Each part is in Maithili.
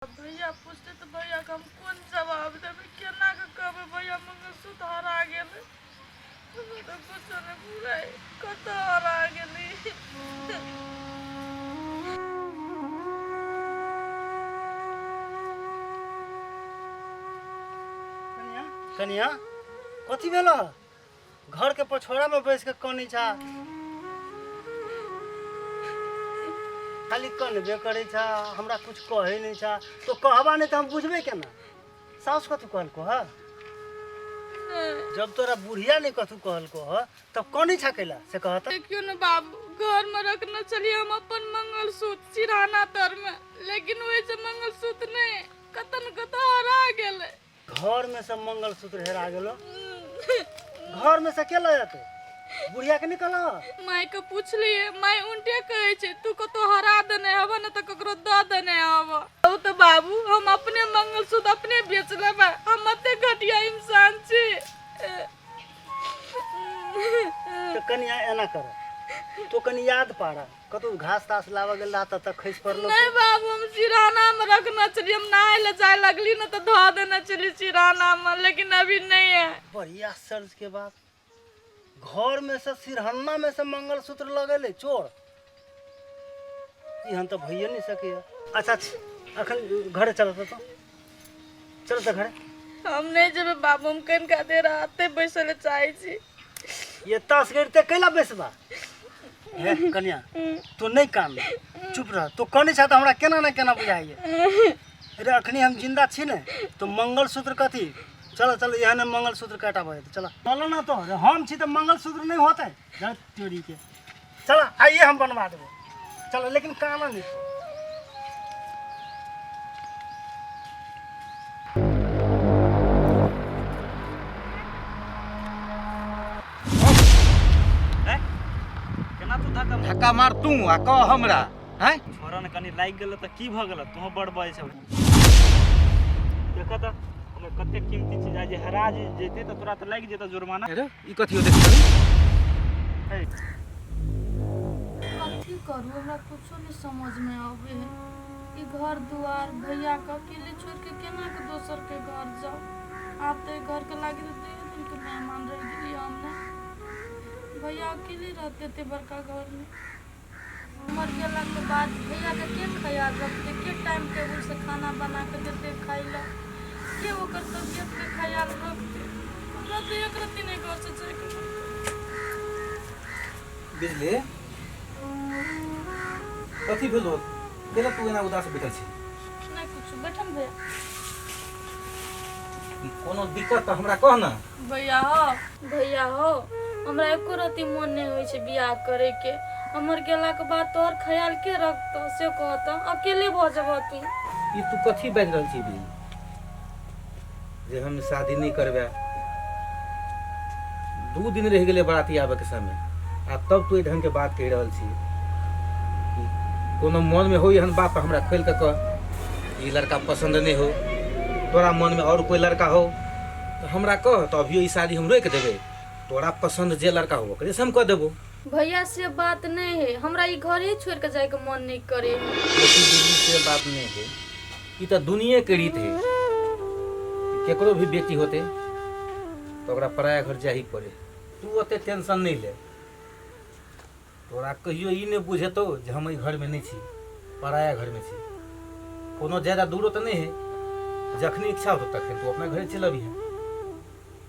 भैया पूछते तऽ भैयाके हम कोन जवाब देबै, केना कऽ कहबै भैया मंगलसूत्र हरा गेलै। हमरा तऽ कुछो नहि बुझाइ कतऽ हरा गेलै। कनिया कनिया, कथी भेल? घर के पछोड़ा में बैस के कनै छा, खाली कनबे करै छा, हमरा कुछ कहै नहि छा। तो कहबा नहि तऽ हम बुझबै केना? साउस कथू कहलको ह? जब तोरा बुढ़िया नहि कथू कहलको ह तब कनै छा कैला से कहत। देखियो ने बाबू, घर में रखने छलियै हम अपन मंगलसूत्र सिरहाना तर में, लेकिन ओहि से मंगलसूत्र नहीं कतन कतऽ हरा गेलै। घर में से मंगलसूत्र हेरा गेलो? घर में से के लऽ जेतै? बुढ़िया के निकल। माय के पूछलिए, माय उल्टे कहै छै तू कतौ हरा देने हब न तऽ ककरो दऽ देने हब। ओ तऽ बाबू हम अपने मंगलसूत्र अपने बेच लेबै, हम एते घटिया इंसान छी। तऽ कनिया एना कर, तो कनि याद पारा, कतौ घास तास लाबऽ गेल रहा तब तक खसि पड़लो? नहीं बाबू, हम सिरहाना में रखने छलियै, हम नहाय लए जाय लगली ने तऽ धऽ देने छलियै सिरहाना में, लेकिन अभी नहीं है। बड़ी आश्चर्य के बात, घर में से सिरहन्ना में से मंगलसूत्र लगेले चोर, एहन तऽ भइए नहीं सकैया। अच्छा अखन घरे चल तो चल तऽ घरे। हम नहीं जेबै बाबू, हम कनिका देर आते बैसै लए चाहै छी। ये तास गिरते कैला बैसबा? हे कन्या, तू नहीं कान, चुप रह। तू कनी छा तऽ हमरा केना ने केना बुझाइए। अरे अखनी हम जिंदा छी ने तो मंगलसूत्र कथी? चलो चलो, यहाँ ने मंगलसूत्र काटा भऽ जेतै। चलो चलो ना, तो अरे हम छी तऽ मंगलसूत्र नहीं होतै? जा चोरी के, चलो आइए हम बनवा देबै। चलो, लेकिन काना नहीं। केना तू धक्का धक्का मार तू आ कह हमरा हैं? छोरा ने कनि लागि गेल तऽ की भऽ गेल? तू बड़ बजै छौ। देखऽ तऽ हमर कते कीमती चीज आ जे हरा जे जेतै तऽ तोरा तऽ लागि जेतौ जुर्माना। अरे ई कथी हो? देख। कथी करू, हमरा कुछो नहीं समझ में आवे है। ई घर दुआर भैया के अकेले छोड़ के केना के दोसर के घर जाऊ? आब तऽ ई घर के लागे तऽ दुइये दिन के मेहमान रह गेली हम ने। भैया अकेले रहते एते बड़का घर में। मर गेला के बाद भैया के के ख्याल रखते? के टाइम टेबुल से खाना बना के देते खाइ ला? के ओकर तबियत के ख्याल रखते? हमरा तऽ एक रत्ती नहीं घर से जाय के मन करे। बिजली, कथी भेलो? केला तू एना उदास बैठल छी? नहीं कुछ, बैठन भैया। कोनो दिक्कत तऽ हमरा कह ने। भैया हो, भैया हो, हमरा एको रत्ती मोन नहीं होइ छै बियाह करे के। हमर गेला के बाद तोहर ख्याल के रखतो से कहत? अकेले भऽ जेबह तू। ई तू कथी बाजि रहल छी बिजली, जे हम शादी नहि करबै? 2 दिन रहि गेलै बराती आबैके समय आ तब तू एहि ढंगके बात कहि रहल छी। कोनो मनमे हो एहन बात तऽ हमरा खोलि कऽ कह। ई लड़का पसन्द नहि हो तोरा, मनमे आओर कोइ लड़का हो तऽ हमरा कह, तऽ अभियो ई शादी हम रोकि देबै। तोरा पसन्द जे लड़का हो ओकरे से हम कऽ देबो। भैया, से बात नहीं है, हमरा ई घर ही छोड़ के जाय के मन नहीं करे है। लेकिन दीदी, से बात नहीं है, ई तऽ दुनिये के रीत है। केकरो भी बेटी होते तऽ ओकरा पराया घर जाही पड़े। तू ओते टेंशन नहीं ले। तोरा कहियो ई नहि बुझेतौ जे हम एहि घरमे नहि छी, पराया घरमे छी। कोनो ज्यादा दूरो तऽ नहि है, जखनी इच्छा होतौ तखन तू अपना घरे चलि अबिहे।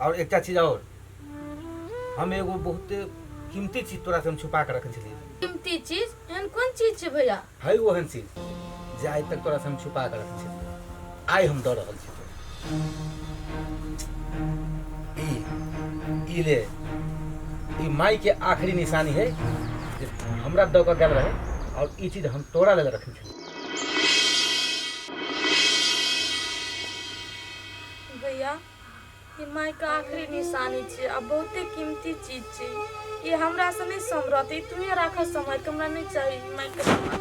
आओर एकटा चीज आओर, हम एगो बहुत कीमती चीज तोरा से हम छुपा के रखने छलियै। कीमती चीज? एहन कोन चीज छै भैया? है ओहन चीज जे आइ तक तोरा से हम छुपा के रखने छलियै, आइ हम दऽ रहल छी तोरा। ई ले, ई माई के आखिरी निशानी है जे हमरा दऽ कऽ गेल रहे और ई चीज हम तोरा लेल रखने छलियै। भैया, ई माय के आखिरी निशानी छै आ बहुते कीमती चीज छै। ई हमरा से नहीं समरत, ई तुहे राख समय के, हमरा नहीं चाही माय के सामान।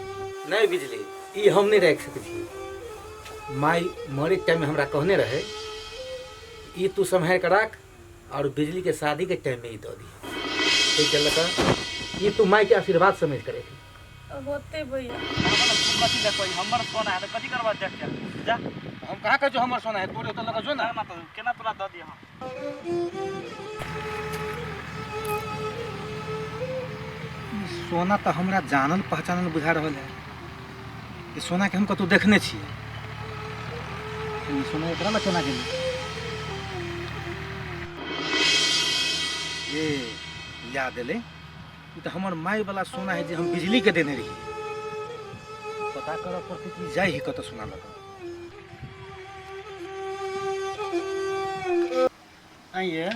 नहीं बिजली, ई हम नहीं राखि सकै छी। माई मरे टाइम में हमरा कहने रहे, ई तू सम्हारि के राख और बिजली के शादी के टाइम में ई दऽ दी। ठीक है लका, ई तू माई के आशीर्वाद समझ के रखी। होते भैया। तू कथी देखबै? हमर सोना है तऽ कथी करबा देख के? जा। हम कहाँ कहै छियौ हमर सोना है, तोरे ओतऽ लऽ कऽ जो ने। ना तऽ केना तोरा दऽ दिअ हम? ई सोना तऽ हमरा जानल पहचानल बुझा रहल है। ई सोना के हम कतौ देखने छियै। ई सोना एकरा लग केना गेलै? ए याद एलै, ई तऽ हमर माय वाला सोना है जे हम बिजली के देने रहियै। पता करऽ पड़तै कि जाइ है कतऽ सोना लऽ कऽ। आइए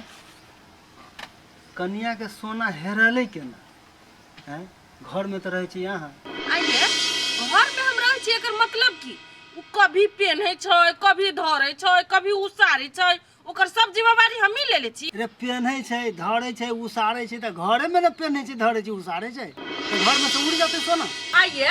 कनियाके सोना हेरलै केना? आँय, घरमे तऽ रहै छी अहाँ। आइये घरमे हम रहै छी, एकर मतलब की? ओ कभी पेन्है छै, कभी धरै छै, कभी उसारै छै, ओकर सब जिम्मेवारी हमही लेले छी। रे पेन्है छै, धरै छै, उसारै छै तऽ घरेमे ने पेन्है छै, धरै छै, उसारै छै तऽ घरमे से उड़ि जेतै सोना। आइये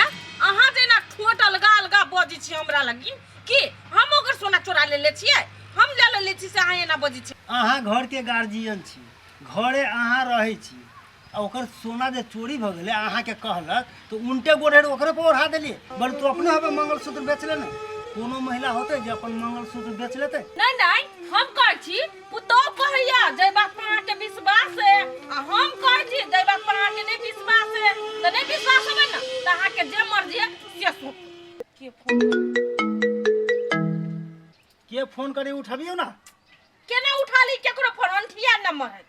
अहाँ जेना ठोट अलगा अलगा बजै छी हमरा लगी की हम ओकर सोना चोरा लेले छियै? हम ले लेले छी से अहाँ एना बजै छी? अहाँ घरके गार्जियन छी, घरे अहाँ रहै छी, आ ओकर सोना जे चोरी भऽ गेलै अहाँके कहलक तऽ उनटे गोढ़ेर ओकरे पर ओढ़ा देलियै। बड़ तू अपने हबे मंगलसूत्र बेच ले ने। कोनो महिला होतै जे अपन मंगलसूत्र बेच लेतै? नहीं नहीं, हम कहै छी पुतोह कहैया जै बात पर अहाँके विश्वास है, आ हम कहै छी जै बात पर अहाँके नहीं विश्वास है, तऽ नहीं विश्वास होबै ने तऽ अहाँके जे मर्जी है से सुन। के फोन के फोन करे उठबियौ ना। केना उठा ली केकरो फोन? अनठिया नंबर है।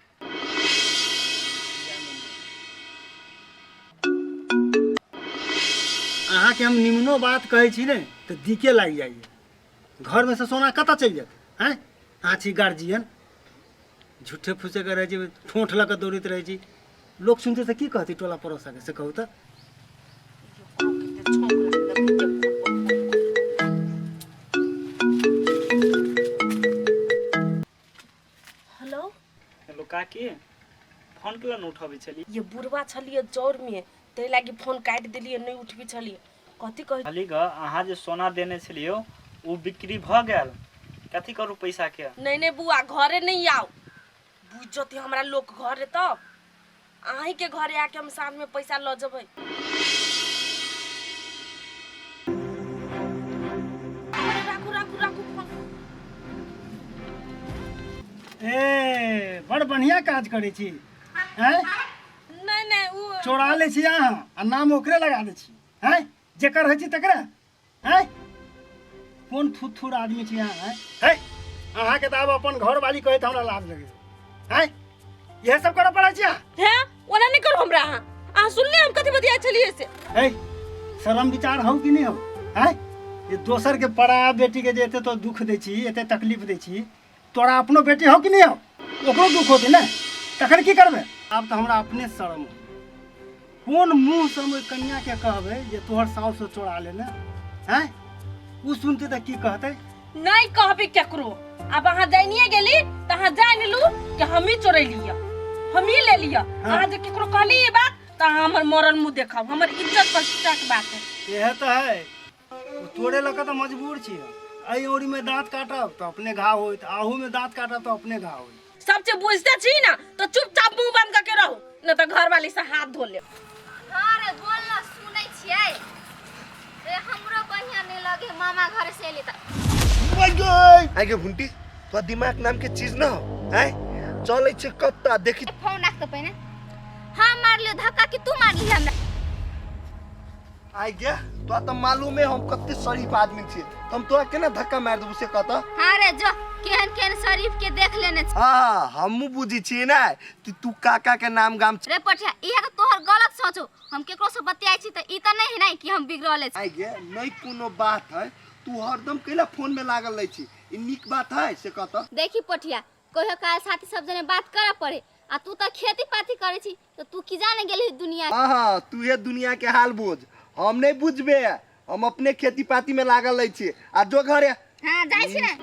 अहाँके हम निमनो बात कहै छी ने तऽ दिके लागि जाइए। घरमे से सोना कतऽ चलि जेतै? आँय, अहाँ छी गार्जियन, झूठे फूसे के रहै छी, ठोंठ लऽ कऽ दौड़ैत रहै छी। लोक सुनतै तऽ की कहतै टोला पड़ोसाके, से कहू तऽ? हेलो। हेलो काकी, फोन केला ने उठाबै छली? ये बुढ़वा छलियै जर में, ताहि लागी फोन काटि देलियै, नहि उठबी छलियै। कथी कहै खाली ग, अहाँ जे सोना देने छलियै ओ बिक्री भऽ गेल, कथी करू पैसा के? नहीं नहीं बुआ, घरे नहीं आओ, बुझ जती हमरा लोक घरे तब अहीं के घरे आके हम साँझ में पैसा लऽ जेबै। अरे राखू राखू राखू फोन। ए बड़ बढ़िया काज करै छी। आँय, नहीं नहीं उ चोरा लै छी अहाँ आ नाम ओकरे लगा दै छी। आँय, जेकर होइ छै तकरा। आँय, कोन थुथुर आदमी छी अहाँ? आँय, है अहाँके तऽ आब अपन घरवाली कहैत हमरा लाज लगै। आँय, इएह सब करऽ पड़ै छै अहाँ? हे ओना नहीं करू हमरा। अहाँ अहाँ सुनले हम कथी बतिया छलियै से? है शरम विचार हौ कि नहीं हौ? आँय, ये दोसर के पराया बेटी के जे एते तो दुख दै छी, एते तकलीफ दै छी, तोरा अपनो बेटी हौ कि नहीं हौ? ओकरो दुख होतै ने, तखन की करबै? आब तऽ हमरा अपने शरम हो। कोन मुँह से हम ओहि कनिया के कहबै जे तोहर साउस से चोरा लेने? आँय, उ सुनतै तऽ की कहतै? नहीं कहबी केकरो। अब अहाँ जानिए गेली तऽ अहाँ जानि लू कि हमही चोरेलियै, हमही ले लिअ। अहाँ जे केकरो कहली ई बात तऽ अहाँ हमर मरल मुँह देखब, हमर इज्जत प्रतिष्ठा के बात है। इएह तऽ है, ओ तोड़े लऽ कऽ तऽ मजबूर छी हम। एहि ओरीमे दाँत काटब तऽ अपने घाव होइत, आहूमे दाँत काटब तऽ अपने घाव होइत। सब चीज बुझते छी ना तो चुपचाप मुंह बंद करके रहो, न तो घर वाली से हाथ धो ले। हाँ रे बोल ना, सुनै छियै रे? हमरो बढ़िया नहीं लगे मामा घर से एली तऽ। आगे भुंटी, तोरा दिमाग नाम के चीज ना हो? आय चलै छै कत्ता देखी। फोन राख तऽ पहिने। हम मारलियो धक्का कि तू मारली हमरा? आइ गे, तोरा तऽ मालूम है हम कते शरीफ आदमी छियै, तऽ हम तोरा केना धक्का मारि देबू से कहत? हाँ रे जो, केहन केहन शरीफ के देख लेने छी। हाँ, हमहूँ बुझै छियै ने कि तू काका के नाम गाम। रे पठिया, इहे तऽ तोहर गलत सोच हो। हम केकरो से बतियाइ छी तऽ ई तऽ नहीं है ने कि हम बिगड़ले छी। आइ गे, नहीं कोनो बात है, तू हरदम कैला फोन में लागल रहै छी? ई नीक बात है से कहत? देखी पठिया, कहियो काल साथी सब जने बात करऽ पड़े, आ तू तऽ खेती पाती करै छी तऽ तू की जाने गेलही दुनिया। हाँ हाँ, तू हे दुनिया के हाल बुझ, हम नहीं बुझबे। हम अपने खेती पाती में लागल रहै छी। आ जो घरे। हाँ जाइ छी ने।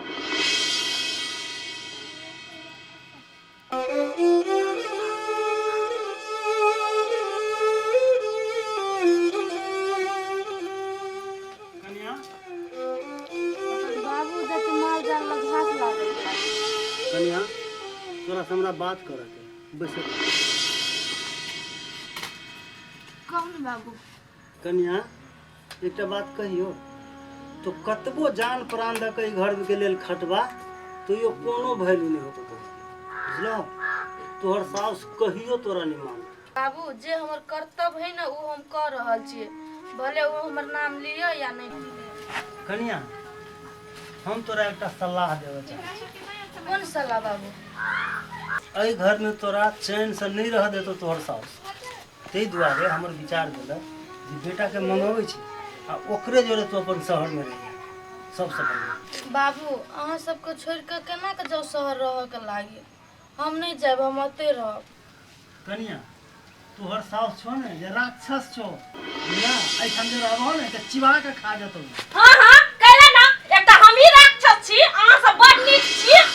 कनिया, बाबू जाके माल जाल लग घास लागल छै। कनिया, तोरा से हमरा बात करऽ के बैस। कहू ने बाबू। कनिया, एकटा बात कहियो? तो कतबो जान प्राण दऽ कऽ ई घरके लेल खटबा तैयो कोनो वैल्यू नहि होतो तोहर, बुझलहो? तोहर साउस कहियो तोरा नहि मानतो। बाबू, जे हमर कर्तव्य है ने ओ हम कऽ रहल छियै, भले ओ हमर नाम लिअ या नहि लिअ। कनिया, हम तोरा एकटा सलाह देबऽ चाहै छी। कोन सलाह बाबू? एहि घरमे तोरा चैनसँ नहि रहऽ देतौ तोहर साउस, ताहि दुआरे हमर विचार भेल जे बेटाके मंगबै छी आ ओकरे जोरे तू अपन शहरमे रहिहे, सबसँ बढ़िआँ। बाबू, अहाँ सबके छोड़ि कऽ केना कऽ जाउ शहर रहऽके लागी? हम नहि जायब, हम ओतहि रहब। कनिया, तोहर साउस छौ ने जे राक्षस छौ, बुझला? एहिठाम जे रहबहो ने तऽ चिबा कऽ खा जेतौ। हाँ हाँ, कैला ना, एकटा हमही राक्षस छी, अहाँ सब बड़ नीक छी।